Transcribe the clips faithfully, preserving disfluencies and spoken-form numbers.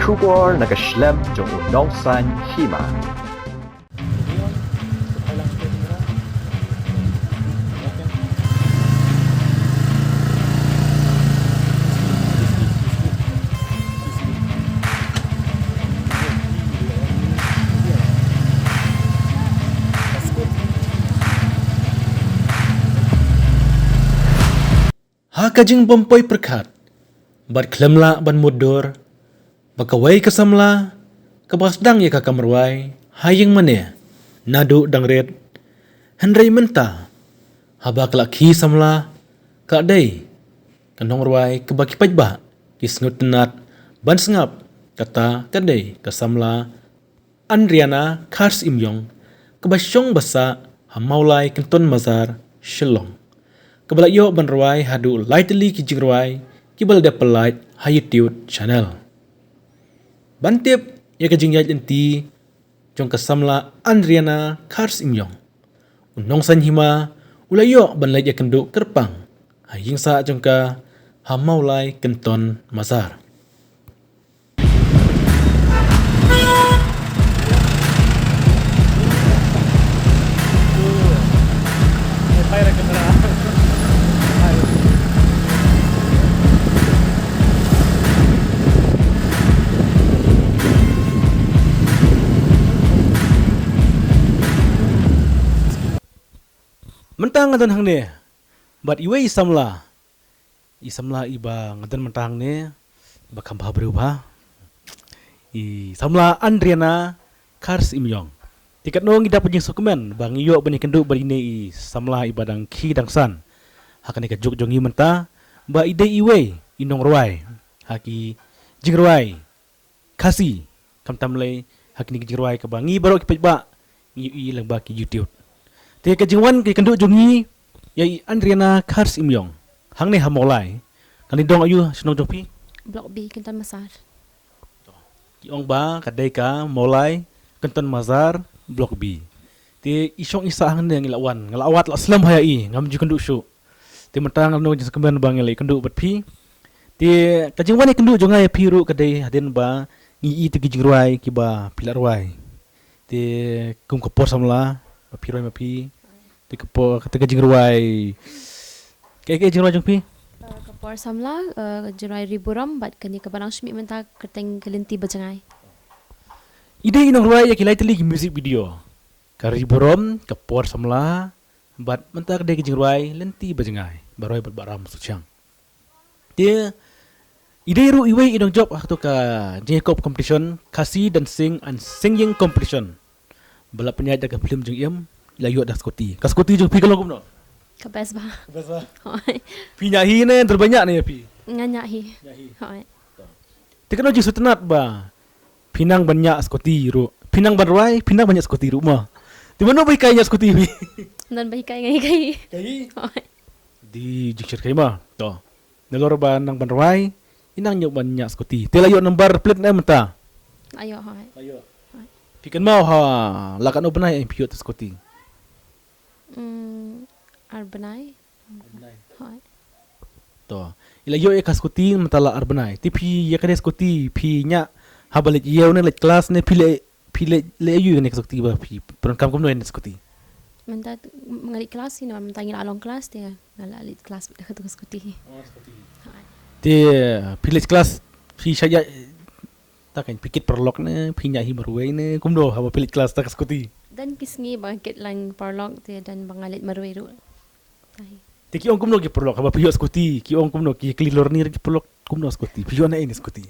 Khubor na ka shlem jong u Nongsaiñ Hima. Ha ka jingbym poi pyrkhat bad khlem lah ban mutdur, ba kawei ka samla kaba sdang ïa ka kam rwai ha ïing mane naduh dang rit. Hynrei mynta, haba ka la khie samla, ka dei ka nongrwai kaba ki paidbah ki sngewtynnat ban sngap, kata ka dei ka samla Andriana Kharsymiong, kaba shong ba sah ha Mawlai Kynton Mazar, Shillong, kaba la ïoh ban rwai haduh lai tylli ki jingrwai kiba la dep pyllait ha YouTube channel. Ban tip ïa ka jingïaid lynti jong ka samla Andriana Kharsymiong, u Nongsaiñ Hima u la ïoh ban leit ïakynduh kyrpang ha ïing sah jong ka ha Mawlai Kynton Mazar. Mynta nga don hangne bad iwei i samla, i samla iba nga don mynta hangne, ba kham bha briew bha, i samla Andriana Kharsymiong. Te katno ngi dap jingsngewkmen ba ngi ïoh ban ïakynduh bad ine i samla iba dang khie dang san ha kane ka juk jong ngi mynta, ba i dei iwei i nongrwai ha ki jingrwai Khasi, khamtam lei ha kine ki jingrwai kaba ngi baroh ki paidbah ngi ïohi lyngba ki YouTube. Te ka jingwan ka ïakynduh jong ngi ïa i Andriana Kharsymiong hangne ha Mawlai. Kane dong aiu shnong jong phi? Block B, Kynton Mazar. Ki ong ba ka dei ka Mawlai Kynton Mazar, Block B. Te i shong i sah hangne, ngi la wan, nga la wad la slem ha ïa i, ngam ju kynduh shuh. Te mynta nga long jingsngewkmen ba ngi la ïakynduh bad phi. Te ka jingwan ïakynduh jong nga ïa phi ruh ka dei hadien ba ngi ïohi te ki jingrwai kiba phi la rwai. Te kum ka por samla ba phi rwai ma phi. Te ka por, te ka jingrwai, kaei kaei jingrwai jong phi? Uh, ka por samla, uh, jingrwai Ri Burom bad kane kaba nang shmih mynta, Kyrteng ka Lynti Bajngai. I dei i nongrwai ïa ki lai tylli ki music video. Ka Ri Burom, ka por samla, bad mynta ka dei ka jingrwai Lynti Bajngai, ba rwai bad Bah Ram Suchiang. Te i dei ruh iwei i nongjop ha kato ka jingïakop competition, Khasi Dancing and Singing Competition, ba la pynïaid da ka film Jingim, la ïoh da scooty. Ka scooty jong phi ka long kumno? Ka best bha. Ka best bha. Hooid. Phi ñiah hi ne, dur ba ñiah ne ïa phi? Nga ñiah hi. Ñiah hi. Hooid. Te kano jingsngewtynnat ba phi nang ban ñiah scooty ruh, phi nang ban rwai, phi nang ban ñiah scooty ruh mo. Te mano ba hikai ñiah scooty phi? Don ba hikai, nga hikai. Hikai? Hooid. Dei jingshyrkhei ma. To. Nalor ba nang ban rwai, i nang ñiah ban ñiah scooty. Te la ïoh number plate ne mynta? La ïoh, hooid. La ïoh. Hooid. Phi kynmaw ha la katno bnai phi ïoh te scooty? Mm, ar bnai. Ar bnai. Hooid. To. I la ïoh ïa ka scooty mynta la ar bnai. Te phi ïa kane scooty phi ñiah haba leit ïew ne leit klas ne phi leit, phi leit, leit aiu ïa kane ka scooty ba phi pyndonkam kumno ïa kane scooty? Mynta nga leit klas hi, namar mynta ngi la long klas te nga la leit klas bad ka scooty. Oh, scooty. Hooid. Te phi leit klas phi shait ïa, ta kan phi kit paralok ne phi ñiah hi marwei ne kumno haba phi leit klas da ka scooty? Don ki sngi ba nga kit lang paralok te don ba nga leit marwei ruh. Te ki ong kumno ki paralok haba phi ïoh scooty, ki ong kumno, ki kylli lorni ki paralok kumno scooty, phi ïoh naei ne scooty?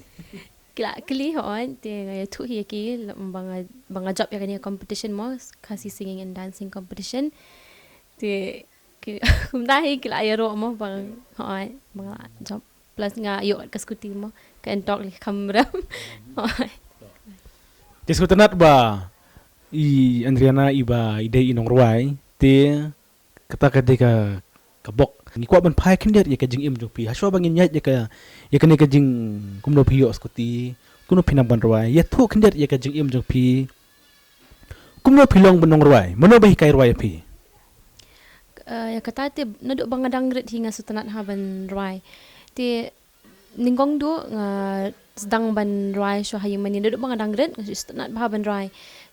Ki la kylli, hooid, te nga ïathuh hi ïa ki ba nga, ba nga jop ïa kane competition mo, Khasi Singing and Dancing Competition. Te ki, kumta hi ki la ïaroh mo ba nga, hooid, ba nga la jop. Plus nga ïoh ka scooty mo, ka entok lei kham rem. Hooid. Te sngewtynnat ba i Andriana iba i dei i nongrwai, te kata ka dei ka, ka bok. Ngi kwah ban phai khyndiat ïa ka jingim jong phi. Hashwa ba ngin ïaid ïa ka, ïa kane ka jing, kumno phi ïoh scooty, kumno phi nang ban rwai. Ïathuh khyndiat ïa ka jingim jong phi. Kumno phi long ban nongrwai. Mano ba hikai rwai ïa phi? Eh, ïa kata te naduh ba nga dang rit hi nga sngewtynnat ha ban rwai. Te nyngkong duh nga sdang ban rwai shuwa ha ïing mane, naduh ba nga dang rit nga shu sngewtynnat bha ban rwai.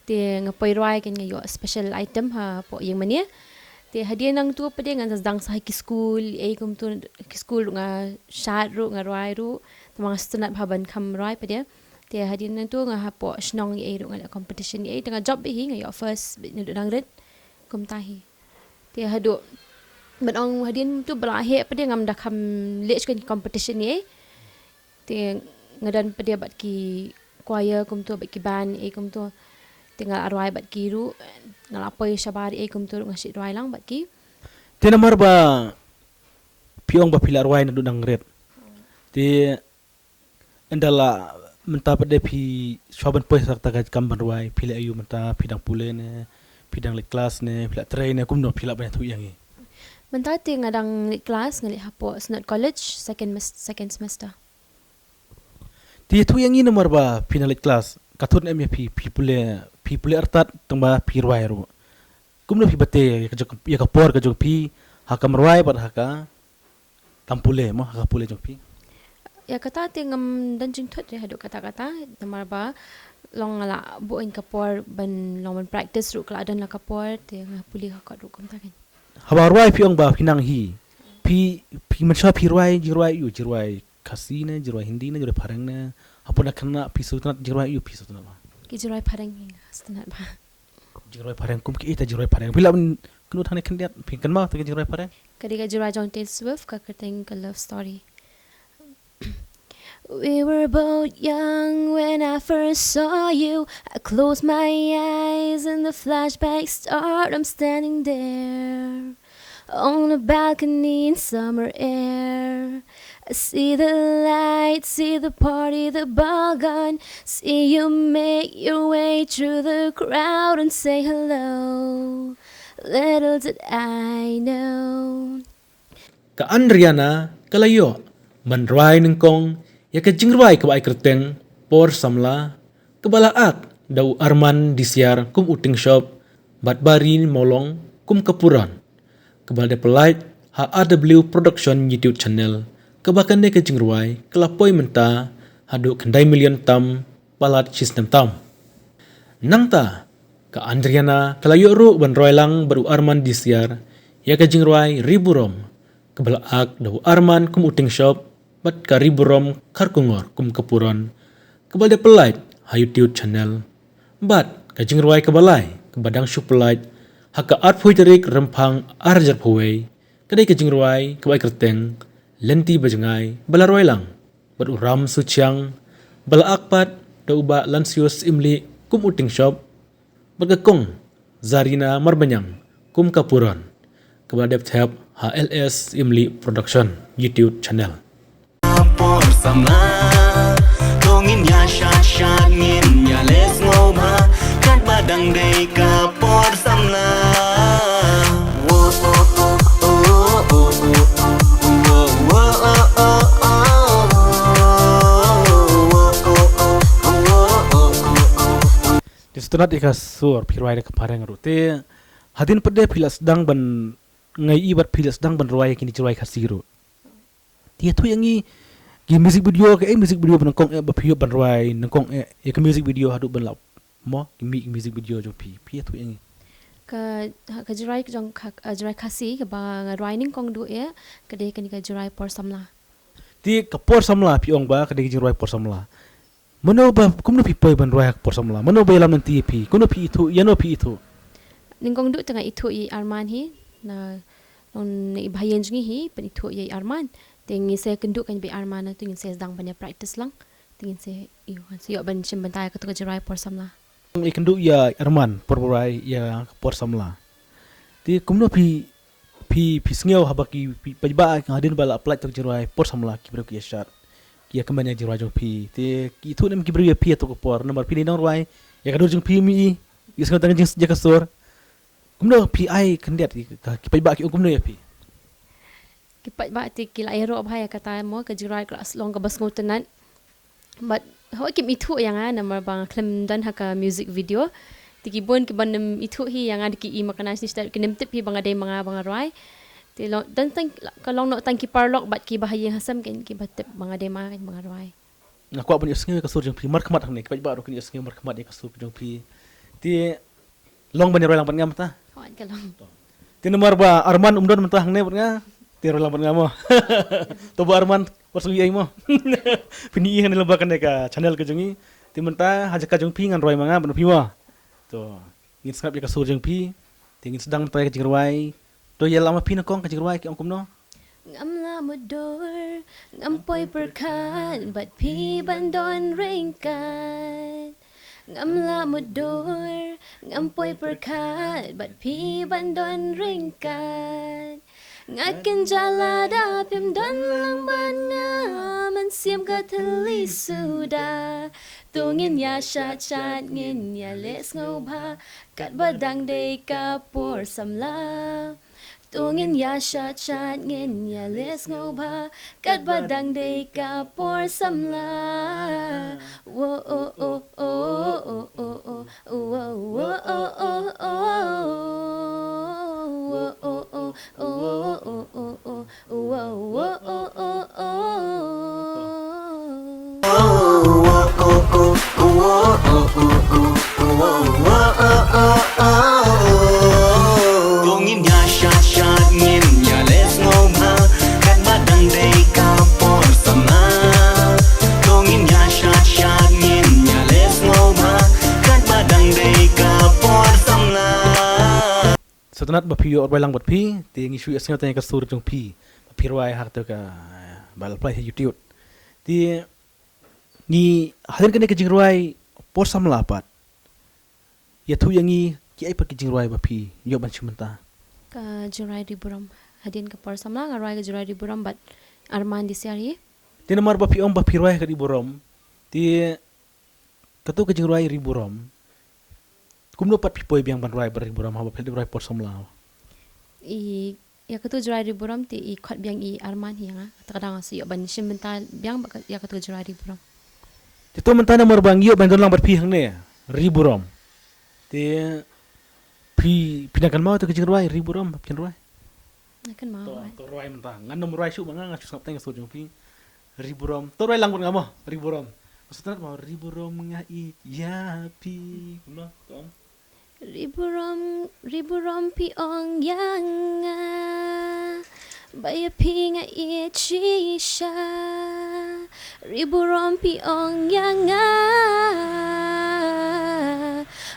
Te nga poi rwai kan nga ïoh special item hapoh ïing mane. Te hadien nangtu pat de ngan sdang sa ha ki skul, ei kumtu, ki skul ruh nga shad ruh, nga rwai ruh. Te ma nga sngewtynnat bha ban kham rwai pat de. Te hadien nangtu nga hapoh shnong ei ruh nga leh competition ei, te nga jop beit hi, nga ïoh first beit naduh dang rit. Kumta hi. Te haduh ban ong hadien tu ba la heh pat de ngam da kham leh shuh ki competition ei. Te nga don pat de bad ki choir kumtu, bad ki band ei kumtu. Te nga la rwai bad ki ruh, nga la poi shabar ei kumtu ruh, nga shu rwai lang bad ki. Te namar ba phi ong ba phi la rwai naduh dang rit. Te ynda la mynta pat de phi shuwa ban poi sa kata ka kam ban rwai, phi leh aïu mynta, phi dang pule ne, phi dang leit klas ne, phi la trei ne, kumno phi lah ban ïathuh ïa ngi? Mynta te nga dang leit klas, nga leit hapoh Synod College, second mes-, second semester. Te ïathuh ïa ngi namar ba phi nang leit klas, ka thut ne em ïa phi, phi pule, phi pule artat tang ba phi rwai ruh. Kumno phi bate ïa ka jong, ïa ka por ka jong phi, ha kam rwai bad ha ka kam pule mo, ha ka pule jong phi? Ïa kata te ngam don jingthut ïa haduh katta katta, namar ba long nga la buh ïa ka por ban long ban practice ruh ka la don la ka por, te nga pule ha kot ruh kumta kan. Haba rwai phi ong ba phi nang hi, phi, phi mynshuwa phi rwai, jingrwai aïu, jingrwai Khasi ne, jingrwai Hindi ne, jingrwai Phareng ne, hapoh na khynnah phi sngewtynnat jingrwai aïu phi sngewtynnat ba? Ki jingrwai Phareng hi nga sngewtynnat ba. Jingrwai Phareng, kum kiei kita jingrwai Phareng? Phi lah ban kynmaw tang ne khyndiat, phi kynmaw tang ka jingrwai Phareng? Ka dei ka jingrwai jong Taylor Swift, ka kyrteng ka Love Story. We were both young when I first saw you. I closed my eyes and the flashback start. I'm standing there on a balcony in summer air. I see the light, see the party, the ball gone. See you make your way through the crowd and say hello. Little did I know. Ka Andriana ka la ïoh ban rwai nyngkong ïa ka jingrwai kaba ai kyrteng Por Samla, kaba la ak da u Arman Disiar kum u Tingshop bad Bari Mawlong kum ka Puron. Kaba la dep pyllait ha R W Production YouTube channel, kaba kane ka jingrwai ka la poi mynta haduh khyndai million tam palat shisnem tam. Nangta, ka Andriana ka la ïoh ruh ban rwai lang bad u Arman Disiar ïa ka jingrwai Ri Burom, kaba la ak da u Arman kum u Tingshop bad ka Ri Burom Kharkongor kum ka Puron, kaba la dep pyllait ha YouTube channel. Bad ka jingrwai kaba lai kaba dang shu pyllait ha ka arphew tarik Rymphang ar hajar phew wei, ka dei ka jingrwai kaba ai kyrteng Lynti Bajngai, ba la rwai lang bad u Ram Suchiang, ba la ak pat da u Bah Lansius Imli kum u Tingshop, bad ka Kong Zarina Marbaniang kum ka Puron, kaba la dep thep ha L S Imli Production YouTube channel. Por samla, to ngin ïa shad shad, ngin ïa leh sngewbha, katba dang dei ka por samla. Te sngewtynnat ïa ka sur phi rwai da ka phareng ruh. Te hadien pat de phi la sdang ban, nga ïohi bad phi la sdang ban rwai ïa kine ki jingrwai Khasi ruh. Te ïathuh ïa ngi, ki music video, kaei music video ba nyngkong eh ba phi ïoh ban rwai nyngkong eh, ïa ka music video haduh ban lah mo, ki mih ki music video jong phi, phi ïathuh ïa ngi. Ka, ka jingrwai jong ka, ka jingrwai Khasi kaba nga rwai nyngkong duh eh, ka dei kane ka jingrwai Por Samla. Te ka Por Samla phi ong ba ka dei ka jingrwai Por Samla. Mano ba, kumno phi poi ban rwai ha ka Por Samla? Mano ba ïalam lynti ïa phi? Kumno phi ithuh, ïano phi ithuh? Nyngkong duh te nga ithuh ïa i Arman hi, na, nong na i bahaïing jong ngi hi, pynithuh ïa i Arman. Te ngin sa kynduh kan bad i Arman, te ngin sa sdang ban ïa practice lang. Te ngin sa, ïoh, ngin sa ïoh ban shim bynta ïa kato ka jingrwai Por Samla. Ïa kynduh ïa i Arman, por ba rwai ïa ka Por Samla. Te kumno phi, phi, phi sngew haba ki, phi, paidbah hadien ba la pyllait ïa ka jingrwai Por Samla ki briew ki ïa shad, ki ïa kmen ïa ka jingrwai jong phi. Te ki ithuh ne em ki briew ïa phi ïa kato ka por, namar phi dei nongrwai, ïa ka dur jong phi mih, ïa sngew tang jingïasur. Kumno phi ai khyndiat ïa ka, ki paidbah ki ong kumno ïa phi? Ki paidbah te ki la ïaroh bha ïa kata mo, ka jingrwai ka la long kaba sngewtynnat. Bad hooid kim ithuh ïa nga namar ba nga khlem don ha ka music video. Te ki bun kiba nym ithuh hi ïa nga da ki i makna shi stet, kim tip hi ba nga dei ma nga ba nga rwai. Te long, don tang, ka long noh tang ki paralok bad ki bahaïing hasem kan kiba tip ba nga dei ma nga kan ba nga rwai. Nga kwah ban ïohsngew ïa ka sur jong phi markhmat hangne, ki paidbah ruh kin ïohsngew markhmat ïa ka sur jong phi. Te long ban ïa rwai lang bad nga mynta. Hooid, ka long. Te namar ba Arman um don mynta hangne bad nga, te rwai lang bad nga mo. To ba Arman, wat sngew ei mo. Phin ïohi hangne lyngba kane ka channel ka jong ngi. Te mynta ha jaka jong phi ngan rwai ma nga bad phi mo. To. Ngin sngap ïa ka sur jong phi. Te ngin sdang mynta ïa ka jingrwai. To ïa la ma phi na kong ka jingrwai ki ong kumno. Ngam lah mutdur, ngam poi pyrkhat bad phi ban don ryngkat. Ngam lah mutdur, ngam poi pyrkhat bad phi ban don ryngkat. Nga kynjah lada phim don lang bad nga, mynsiem ka thylli suda. To ngin ïa shad shad, ngin ïa leh sngewbha, katba dang dei ka por samla. To ngin ïa shad shad, ngin ïa leh sngewbha, katba dang dei ka por samla. Wo, oh, oh, oh, oh, oh, oh. To ngin ïa shad shad, ngin ïa leh sngewbha, katba dang dei ka por samla. To ngin ïa shad shad, ngin ïa leh sngewbha, katba dang dei ka por samla. Sngewtynnat ba phi ïoh rwai lang bad phi, te ngi shu ïohsngew tang ïa ka sur jong phi ba phi rwai ha kata ka, ba la play ha YouTube. Te ngi hadien kane ka jingrwai por samla pat, ïathuh ïa ngi kiei pat ki jingrwai ba phi ïoh ban shim bynta? Ka jingrwai Ri Burom. Hadien ka por samla nga rwai ka jingrwai Ri Burom bad Arman Disiari. Te namar ba phi ong ba phi rwai ka Ri Burom, te kato ka jingrwai Ri Burom, kumno pat phi poi biang ban rwai bad Ri Burom haba phi la dep rwai por samla? I, ïa kato jingrwai Ri Burom te i khot biang i Arman hi ïa nga. Te ka dang sa ïoh ban shim bynta biang bad ka, ïa kato jingrwai Ri Burom. Te to mynta namar ba ngi ïoh ban don lang bad phi hangne, Ri Burom. Te phi, phi nang kynmaw ïa kato ka jingrwai Ri Burom, phin rwai? Nang kynmaw. To, to rwai mynta. Ngan nym rwai shuh ma nga, nga shu sngap tang ïa ka sur jong phi. Ri Burom. To rwai lang bad nga mo, Ri Burom. Nga sngewtynnat mo, Ri Burom nga ïeit ïa phi. Kumno? To. Ri Burom, Ri Burom phi ong ïa nga ba ïa phi nga ïeit shisha. Ri Burom phi ong ïa nga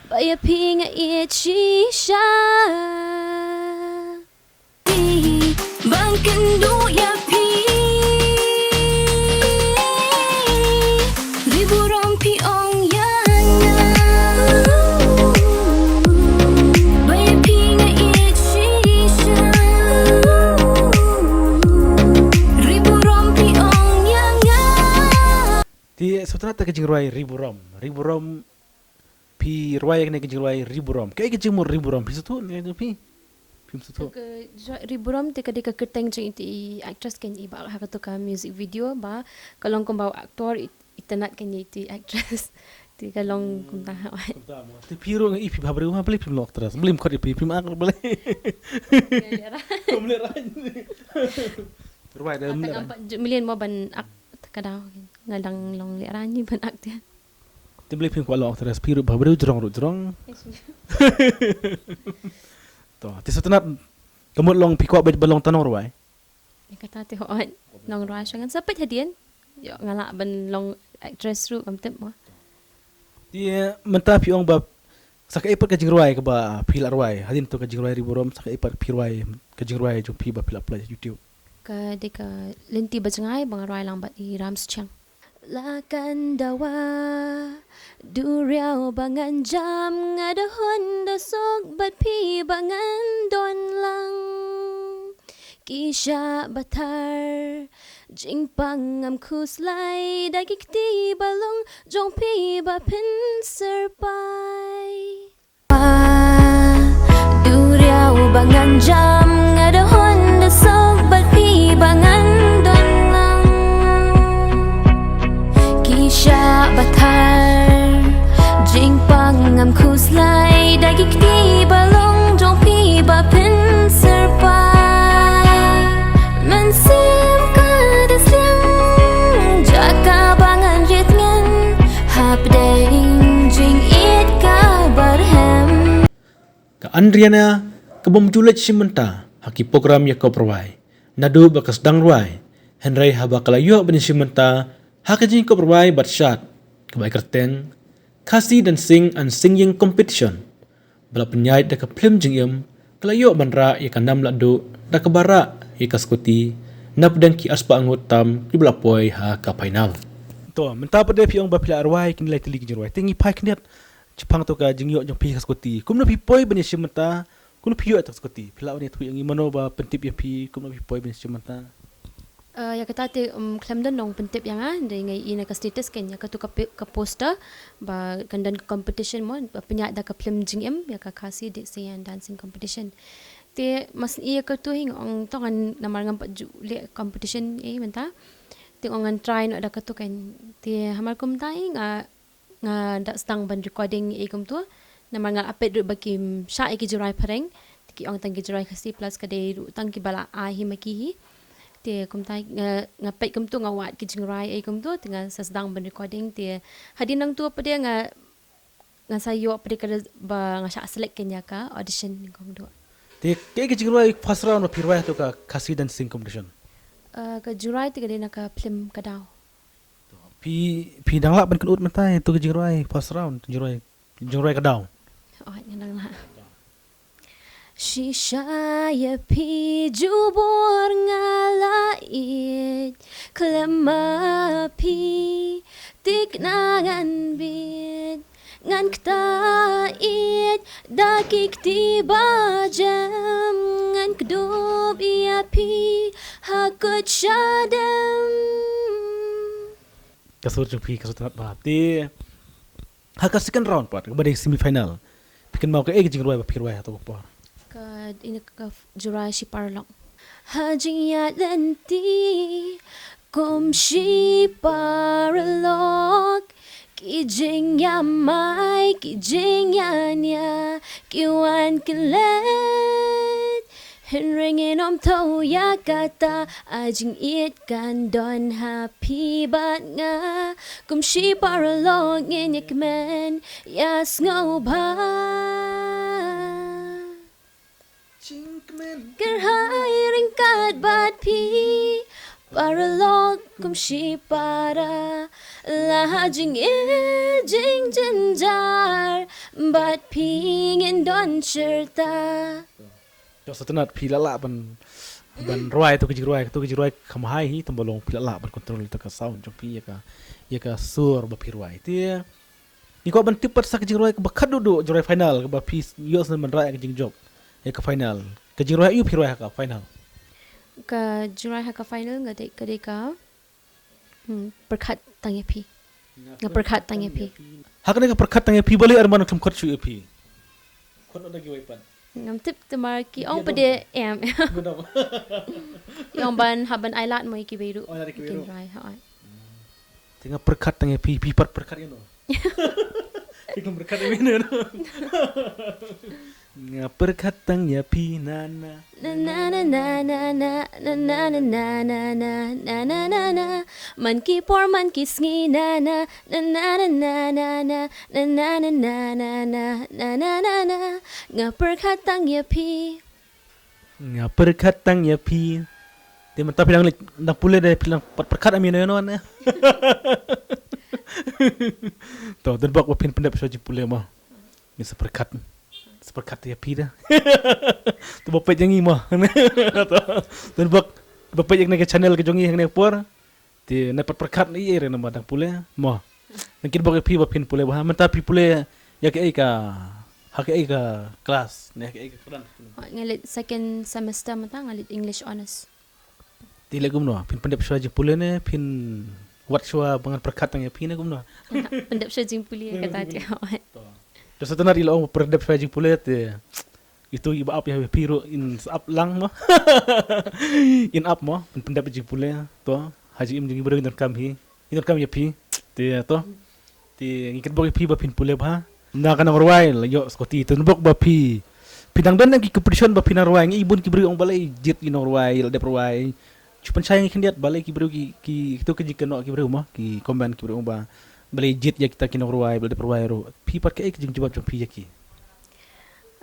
ba ïa phi nga ïeit shisha. Ban kynduh ïa phi. Ri Burom phi ong ïa nga ba ïa phi nga ïeit shisha. Ri Burom phi ong ïa nga. Te sngewtynnat ïa ka jingrwai Ri Burom. Ri Burom, phi rwai ïa kane ka jingrwai Ri Burom. Kaei ka jingmut Ri Burom? Phi sngewthuh ne phi? Phim sngewthuh. Ka Ri Burom te ka dei ka kyrteng jong ita i actress kein, i ba ha kato ka music video ba ka long kumba u actor, i, itynnat kein ita i actress. Te ka long kumta ha. Kumta mo. Te phi ruh nga i phi bha briew ha, balei phim long actress? Balei ym khot ïa phi, phim act balei? Ym lehrain. Ym lehrain. Rwai da ym lehrain. Ngam pat ju mlien mo ban act, ka daw nga dang long lehrain ban act ïa. Te balei phim kwah long actress, phi ruh bha briew, jrong ruh jrong. To, te sngewtynnat, ka mut long phi kwah beit ban long tang nongrwai? Ïa kata te hooid, nongrwai shuh ngan sa peit hadien. Ïoh nga lah ban long actress ruh ngam tip mo. Te mynta phi ong ba sa kaei pat ka jingrwai kaba phi la rwai, hadien to ka jingrwai Ri Burom, sa kaei pat phi rwai ka jingrwai jong phi ba phi la play ha YouTube? Ka dei ka Lynti Bajngai ba nga rwai lang bad i Ram Suchiang. La kan dawa duriaw ba ngan jam, nga da hun da suk bad phi ba ngan don lang. Ki shah ba thar jingpang ngam khuslai da ki kti ba long jong phi ba phin syrpai. Duriaw ba ngan jam, nga da hun da suk bad phi ba ngan don lang. Ki shah ba thar jingpang ngam khuslai da ki kti ba long jong phi ba phin syrpai. Mynsiem ka da sliang jaka ba ngan rit Andriana, ka bym ju leit shim bynta ha ki program ïakop rwai naduh ba ka sdang rwai, hynrei haba ka la ïoh ban ïashim bynta ha ka jingïakop rwai bad shad, kaba ai kyrteng Khasi Dancing and Singing Competition, ba la pynïaid da ka phlim jingim, ka la ïoh ban rah ïa ka nam lahduh da kaba rah ïa ka skuti napdeng ki arspah ngut tam kiba la poi ha ka final. To, mynta pat de phi ong ba phi la rwai kine lai tylli ki jingrwai. Te ngi phai khyndiat shaphang to ka jingïoh jong phi ha ka skuti. Kumno phi poi ban ïashim bynta? Kumno phi ïoh ïa to ka skuti? Phi lah ban ïathuh ïa ngi, mano ba pyntip ïa phi, kumno phi poi ban ïashim bynta? Eh, ïa kata te, um, khlem don nong pyntip ïa nga, hynrei nga ïohi na ka status kein ïa kato ka pi-, ka poster ba kan don ka competition mo, ba pynïaid da ka phlim jingim, ïa ka Khasi Dancing and Dancing Competition. Te mas ïa kato hi nga ong to ngan, namar ngam pat ju leh competition ei mynta. Te nga ong ngan try noh da kato kein. Te hamar kumta hi nga nga da sdang ban recording ei kumto. Namar nga la peit ruh ba kim shah ïa ki jingrwai phareng. Te ki ong tang ki jingrwai Khasi plus ka dei ruh tang kiba la ai hi ma ki hi. Te kumta nga, nga peit kumto nga wad ki jingrwai ei kumto, te nga sa sdang ban recording, te hadien nangto pat de nga, nga sa ïoh pat de ka res-, ba nga shah select kein ïa ka audition kumto. Te kaei ka jingrwai first round ba phi rwai ha to ka Khasi Dancing Competition? Eh, ka jingrwai te ka dei na ka phlim Ka Daw. Phi, phi dang lah ban kynud mynta ïa to ka jingrwai first round, jingrwai, jingrwai Ka Daw. Oh, ngan dang lah. Shisha ïa phi jubor nga la ïeit, khlem ma phi thikna ngan bit. Ngan ktah ïeit da ki kti ba jem, ngan kdup ïa phi ha kut shadem. Ka sur jong phi ka sur tynnat bha. Te ha ka second round pat, kaba dei semi final, phi kynmaw kaei ka jingrwai ba phi rwai ha to ka por? Ka, ine ka jingrwai Shi Paralok. Ha jingïaid lynti kum shi paralok, ki jingïamai, ki jingïania, ki wan ki leit. Hynrei ngin ym thaw ïa kata, a jingïeit kan don ha phi bad nga. Kum shi paralok ngin ïakmen ïasngewbha. Kyrhai ryngkat bad phi, paralok kum shi para. La ha jingïeit jingjynjar, bad phi ngin don shirta. Ka sur tynnat, phi la lah ban, ban rwai to ka jingrwai, to ka jingrwai kham high hi, tang ba long phi la lah ban control to ka sound jong phi ïa ka, ïa ka sur ba phi rwai. Te ngi kwah ban tip pat sa ka jingrwai kaba khatduh duh, jingrwai final kaba phi ïohsngew ban rah ïa ka jingjop ïa ka final. Ka jingrwai aïu phi rwai ha ka final? Ka jingrwai ha ka final nga dei, ka dei ka, hmm, Pyrkhat Tang Ïa Phi. Nga pyrkhat tang ïa phi. Ha kane ka Pyrkhat Tang Ïa Phi, balei arman khlem khot shuh ïa phi? Khot noh da kiwei pat. Ngam tip, te mar ki ong pat de em. Ki ong ban hap ban ai lad mo ïa kiwei ruh. Oh, lad ïa kiwei ruh. Kin rai, ha. Te nga pyrkhat tang ïa phi, phi pat pyrkhat ïa no? Phi khlem pyrkhat ïa phi no? Nga pyrkhat tang ïa phi na na. Na na na na. Man ki por man ki sngi na na. Na na na na. Nga pyrkhat tang ïa phi. Nga pyrkhat tang ïa phi. Te mynta phi dang leit dang pule de, phi dang pat pyrkhat ami no no ne. To, don bok ba phin pyndep shuwa jingpule mo. Ngi sa pyrkhat. Sa pyrkhat ïa phi da. To ba peit ïa ngi mo. To, don bok ba peit ïa kane ka channel ka jong ngi hangne por. Te nai pat pyrkhat ïa i re namar dang pule mo. Nang kit bok ïa phi ba phin pule bha, mynta phi pule ïa kaei ka, ha kaei ka class ne ha kaei ka kyrdan? Nga leit second semester mynta, nga leit English honours. Te leh kumno, phin pyndep shuwa jingpule ne phin wad shuwa ba ngan pyrkhat tang ïa phi ne kumno? Pyndep shuwa jingpule kata te. To. To sa tynnat, i la ong pyndep shuwa jingpule te. Itu iba ap ïa phi ruh in sa ap lang mo. In ap mo, pyn-, pyndep jingpule to. Ha jingim jong ngi briew ngi donkam hi. Ngi donkam ïa phi. Te to. Te ngi kyrpad ïa phi ba phin pule bha. Na ka nongrwai la ïoh skuti, te ngi bok ba phi, phi dang don ki competition ba phi nang rwai, ngi bun ki briew ong balei jied ki nongrwai la dep rwai. Shu pynshai ngi khyndiat balei ki briew ki, ki, kito ki jingkynnoh ki briew mo, ki comment ki briew ong ba balei jied ïa kita ki nongrwai ba la dep rwai ruh. Phi pat kaei ka jingjubab jong phi ïa ki?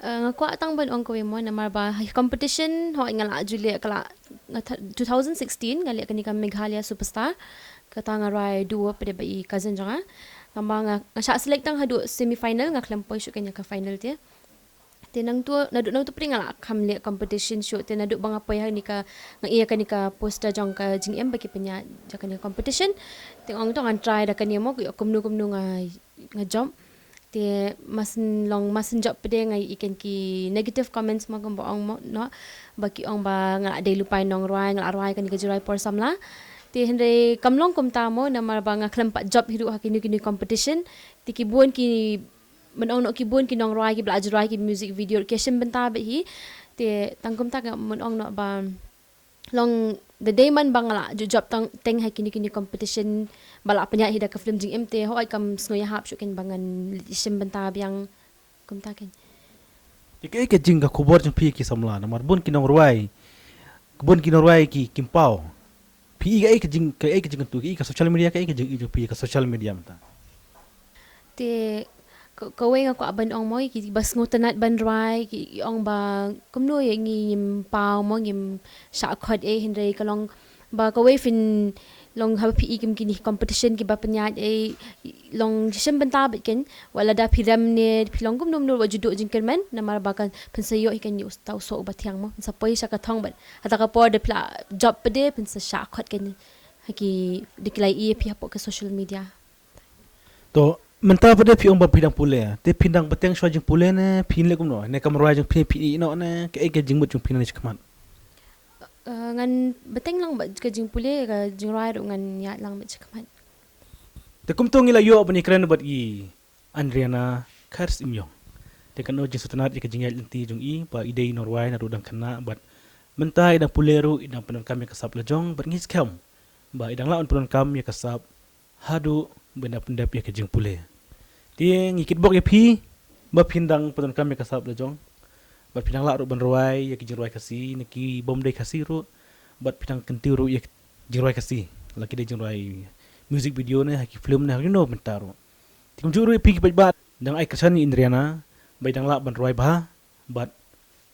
Uh, nga kwah tang ban ong kawei mo, namar ba ha competition hooid nga la ju leh ka la, nga tha-, two thousand sixteen nga leh kane ka Meghalaya Superstar, kata nga rwai duo pat de bad i cousin jong nga. Namar nga, nga shah select tang haduh semi final, nga khlem poi shuh kane ka final te. Te nangtu, naduh nangtu pat de nga la kham leh competition shuh, te naduh ba nga poi ha kane ka, nga ïoh kane ka poster jong ka jingim ba ki pynïaid ïa kane ka competition. Te ong to ngan try da kane mo, kumno kumno nga, nga jump. Te masan long masan jop pat de nga ïohi ki negative comments mo, kumba ong mo, no, ba ki ong ba nga la dei lypa nongrwai, nga la rwai kane ka jingrwai por samla. Te hynrei kam long kumta mo, namar ba nga khlem pat jop hi ruh ha kino kino competition. Te ki bun ki, men ong noh, ki bun ki nongrwai kiba la ju rwai ki music video ki shim bynta bad hi. Te tang kumta ka men ong noh ba long da dei man ba nga la ju jop tang teng ha kino kino competition ba la pynïaid hi da ka film Jingim, te hooid kam sngew ïahap shuh kein ba ngan leit shim bynta biang kumta kein. Te kaei ka jing ka khubor jong phi ki samla, namar bun ki nongrwai, bun ki nongrwai ki, kim paw. Phi i kaei ka jing, kaei ka jingkyntu, kaei ka social media, kaei ka jing, i jong phi ka social media mynta? Te ka-, kawei nga kwah ban ong mo, kiba sngewtynnat ban rwai ki, ki ong ba kumno ïa ngi ngim paw mo, ngim shah khot ei, hynrei ka long ba kawei phin long haba phi i kim kine competition kiba pynïaid ei, long shim bynta bad kein, wat lada phi rem ne phi long kumno kumno wat ju duh jingkyrmen, namar ba kan phin sa ïoh hi kein ïa uta u soh uba thiang mo, phin sa poi sha ka thong bad hata ka por da phi la jop pat de phin sa shah khot kein ha ki, da ki la i ïa phi hapoh ka social media. To, mynta pat de phi ong ba phi dang pule, te phi dang bteng shuwa jingpule ne phi leh kumno, ne kam rwai jong phi phi ïeh noh ne, kaei ka jingmut jong phi nangne shakhmat? Uh, ngan bteng lang bad ka jingpule, ka jingrwai ruh ngan ïaid lang bad shakhmat. Te kumto ngi la ïoh ban ïakren bad i Andriana Kharsymiong. Te kano jingsngewtynnat ïa ka jingïaid lynti jong i ba i dei nongrwai naduh dang khynnah bad mynta i dang pule ruh i dang pyndonkam ïa ka sap lajong bad ngi skhem ba i dang lah ban pyndonkam ïa ka sap haduh ban da pyndep ïa ka jingpule. Te ngi kitbok ïa phi ba phin dang pyndonkam ïa ka sap lajong bad phin dang lah ruh ban rwai ïa ki jingrwai Khasi ne ki bym dei Khasi ruh, bad phin dang kyntiew ruh ïa ki jingrwai Khasi, la ki dei jingrwai music video ne ha ki film ne ha kino mynta ruh. Te kumjuh ruh ïa phi ki paidbah, dang ai kyrshan ïa i Andriana ba i dang lah ban rwai bha bad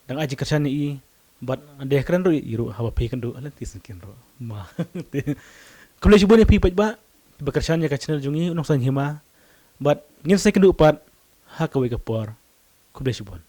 dang ai jingkyrshan ïa i bad dei kren ruh ïa i ruh haba phi kynduh ha lynti syngkien ruh. Ma. Khublei shibun ïa phi paidbah ba kyrshan ïa ka channel jong ngi U Nongsaiñ Hima bad ngin sa ïakynduh pat ha kawei ka por. Khublei shibun.